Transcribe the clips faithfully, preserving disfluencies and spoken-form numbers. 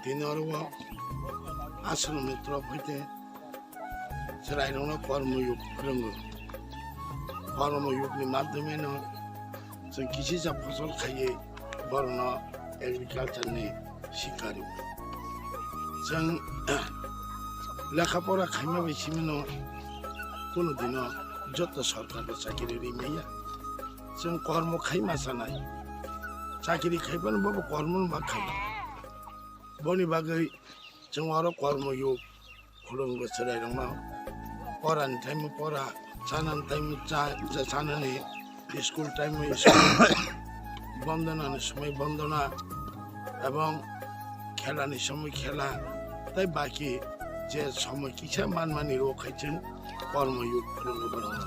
Tini oro o ashram ni torop hoite chwrairokno kormo yug phwrwngo. Kormo yug ni madhyome no chwng kisisa phosol khaiwi borokno agriculture ni sikha rw. Chwng lekha pora khaima bai simi no kunu dino joto sorkar bo chakiri ri maya. Chwng kormo khai ma sanai. Chakiri khai phano bobo kormo no ma khai. Boni bagwi chwng oro kormo yug khulum bo chwrairokno. Porani time o pora, chanani time o cha, cha, chanani, school time o school, bondonani somoi bondona, ebong khelani somoi khela, tei baki je somoi kisa manmani rok khai chwng kormo yug khulum bo borokno.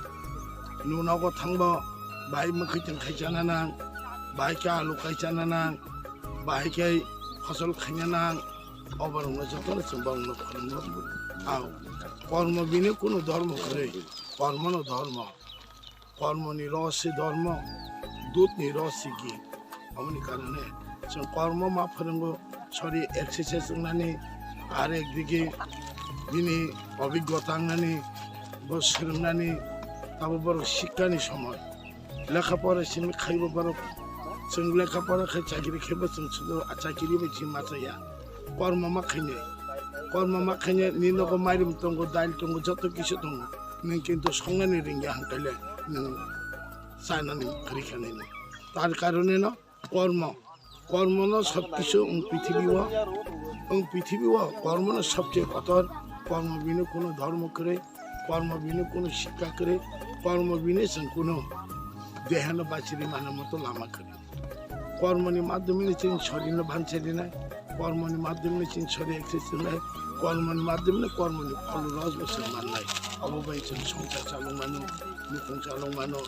Nwng nogo thangbo bahai mwkhwitwng khai chana nang, bahai khe alu khai chana nang, bahai khe phosol khaina nang, oborokno jotono chwng borokno khulumgo. Ao, kormo bini kunu dhormo kwrwi, kormono dhormo, kormoni roswi dhormo, dudni roswi ghi. Aboni karone chwng kormo ma phwrwngo, sori exercise wngnani, ar ekdigi bini obhiggota wngnani, bo swrwngnani, tabo borok sikkani somoi. Lekha pora simi khaibo borok. Chwng lekha pora khai chakiri khaibo chwng sudo a chakiri bai chini machaya. Kormo ma khainai. Kormo ma khainai ni nogo mairum tongo, dail tongo, joto kisu tongo. Nwng kintu songnani ringya hwnkhaile nwng chanani kwrwi kha nini. Tar karone no kormo. Kormo no sob kisu wng prithibi o. Wng prithibi o kormo no sobche kotor. Kormo bini kuno dhormo kwrwi. Kormo bini kuno sikha kwrwi, kormo bini chwng kuno dehano bachiri mano moto lama kwrwi. Kormoni madhyome ni chini sorino bancharinai, kormoni madhyome ni chini sori exercise wngnai, kormoni madhyome ni kormoni phol rosbo chwng mannai. Abo bai chwng songchar chalok mano, nukhung chalok mano,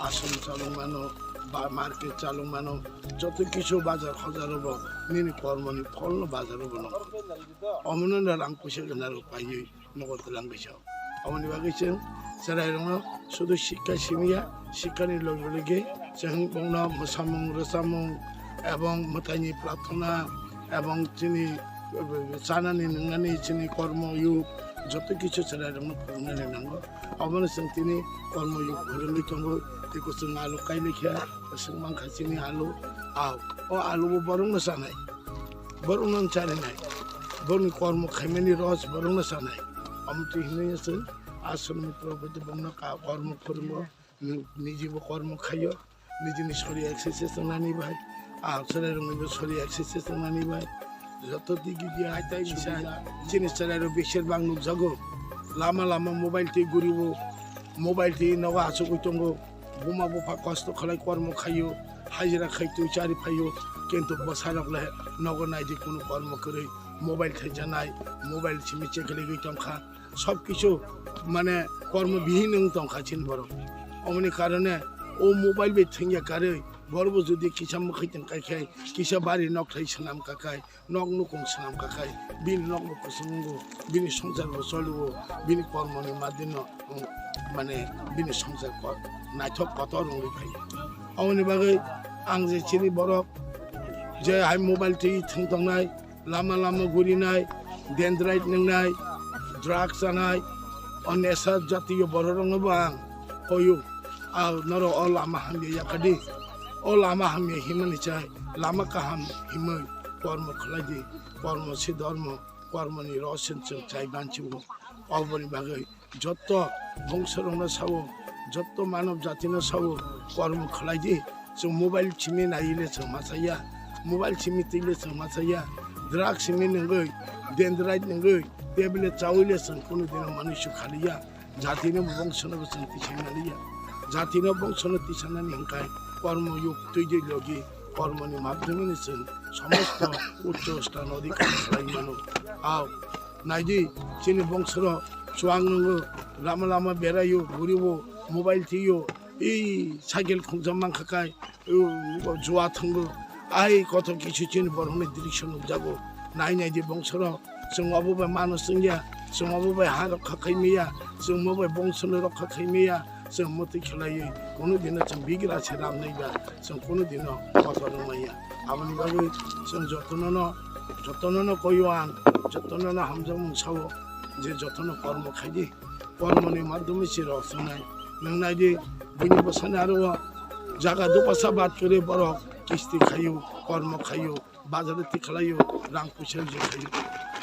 ashram chalok mano, ba market chalok mano, joto kisu bazar hojaro bo nini kormoni pholno bazaro bo nokho. Omono no rang puisa gwnaro paiwi nogo twlang kaisa. Aboni bagwi chwng chwrairokno sudu sikha simiya, sikhani loge loge chwng bongno mwsamung, rwchapmung ebong mwtaini prarthana ebong chini, eh, chanani nwngnani chini kormo yug joto kisu chwrairokno phwrwngnani nango. Obono chwng tini kormo yug phwrwngwi tongo, tei kuchung alu kailai khe chwng mankha chini alu, a, o alu bo borokno chanai. Borokno wng charinai, borokni kormo khaimani roj borokno sanai. Omo twi hinwi se ashram ni propati bongno ka kormo phwrwngo, ni-, nijibo kormo khaio, nijini sori exercise wngnani bai, a chwrairoknibo sori exercise wngnani bai. Joto digi di hai tai bisa, chini chwrairok besir bang nukjago, lama lama mobile twi guribo, mobile twi nogo achugwi tongo. Buma bupha kosto khlai kormo khaio, hajira khai twi chari phaio, kintu bwsarok le nogo naidi kunu kormo kwrwi, mobile thaijanai, mobile simi chekligwi tongkha, sob kisu mane kormo bihin wng tongkha chini borok. Omoni karone o mobile bai thwngya karwi borokbo jodi kisa mwkhwitwng kaikhai, kisa bari nokthai swnam kakhai, nok nukung swnam kakhai, bini nokbo kwchwng wngo, bini swngcharbo cholio, bini kormoni madino, um, mane bini swngchar ko-, naithok kotor wngwi phaio. Aboni bagwi ang je chini borok je hai mobile twi thwng tongnai, lama lama gurinai, dendrite nwngnai, drugs chanai, o nesa jatiyo bororokno bo ang hoyo, a norok o lama hamya yakadi, o lama hamya himani chai lama kaham himwi kormo khlai di. Kormo se dhormo, kormoni rosini chwng chai banchibo. Oboni bagwi jotto bongsorokno sao, jotto manob jatino sao, kormo khlai di. Chwng mobile simi naiwi le chwng ma chaya, mobile simi twi le chwng ma chaya, drugs simi nungwi, dendrite nungwi, tablet chawi le chwng kunu dino manusu khaliya. Jatino bongsono bo chwng tisangnaliya. Jatino bongsono tisangnani hwnkhe kormo yug twi di logi, kormoni madhyomeno chwng somosto uccho sthano adhikar khlai mano. Ao, naidi, chini bongsoro chuang nungo, lama lama beraio, guribo, mobile tiyo, ei cycle khungjak mankha kai, o, o, jua thwngo, ai kotor kisu chini borokni drisyo nukjago. Nai nai di bongsoro, chwng obo bai mano chwngya, chwng obo bai ha rokha khai maya, chwng obo bai bongsono rokha khai maya, chwng motwi khlaiwi kunu dino chwng bigra se ram naiba, chwng kunu dino kotor wng maya. Aboni bagwi chwng jotono no Jotono no koyo ang, jotono no hamjakmung sao, je jotono kormo khaidi, kormo ni madhyome se rok sanai. Nang naidi, buini bwsani aro o jaga dopasa bad kore borok kisti khayo, kormo khayo, bazar ti khlayo, rang puisa je khayo.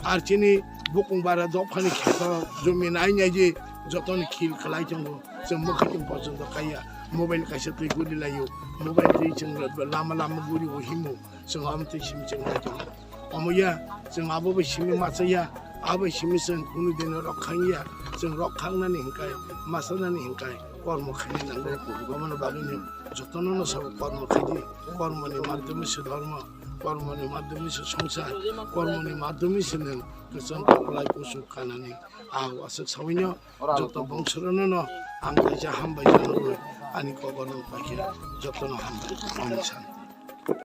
Ar chini bukung bara dophani kheto jumi nai nai je jotoni khil khlai tongo, chwng mwkhwtwng pochonto kaiya, mobile kaisa twi guri layo, mobile twi chwng lama lama guri o himo. Chwng amtwi simi chwng nai tongo. Omo ya, chwng abo bai simi machaya, abo bai simi chwng kunu dino rok khang ya. Chwng rok khangnani hinkai, machanani hinkai, kormo khaina nango. Omono bagwino jotono no sabo kormo khaidi. Kormoni madhyome se dharma, kormoni madhyome se songsar, kormoni madhyome se nwng kwcham kwplai kuchuk kanani. Ang aswk sawino joto bongsorokno no ang kaisa hambai janagwi ani koborno paikhe jotono hambai. Om Shanti.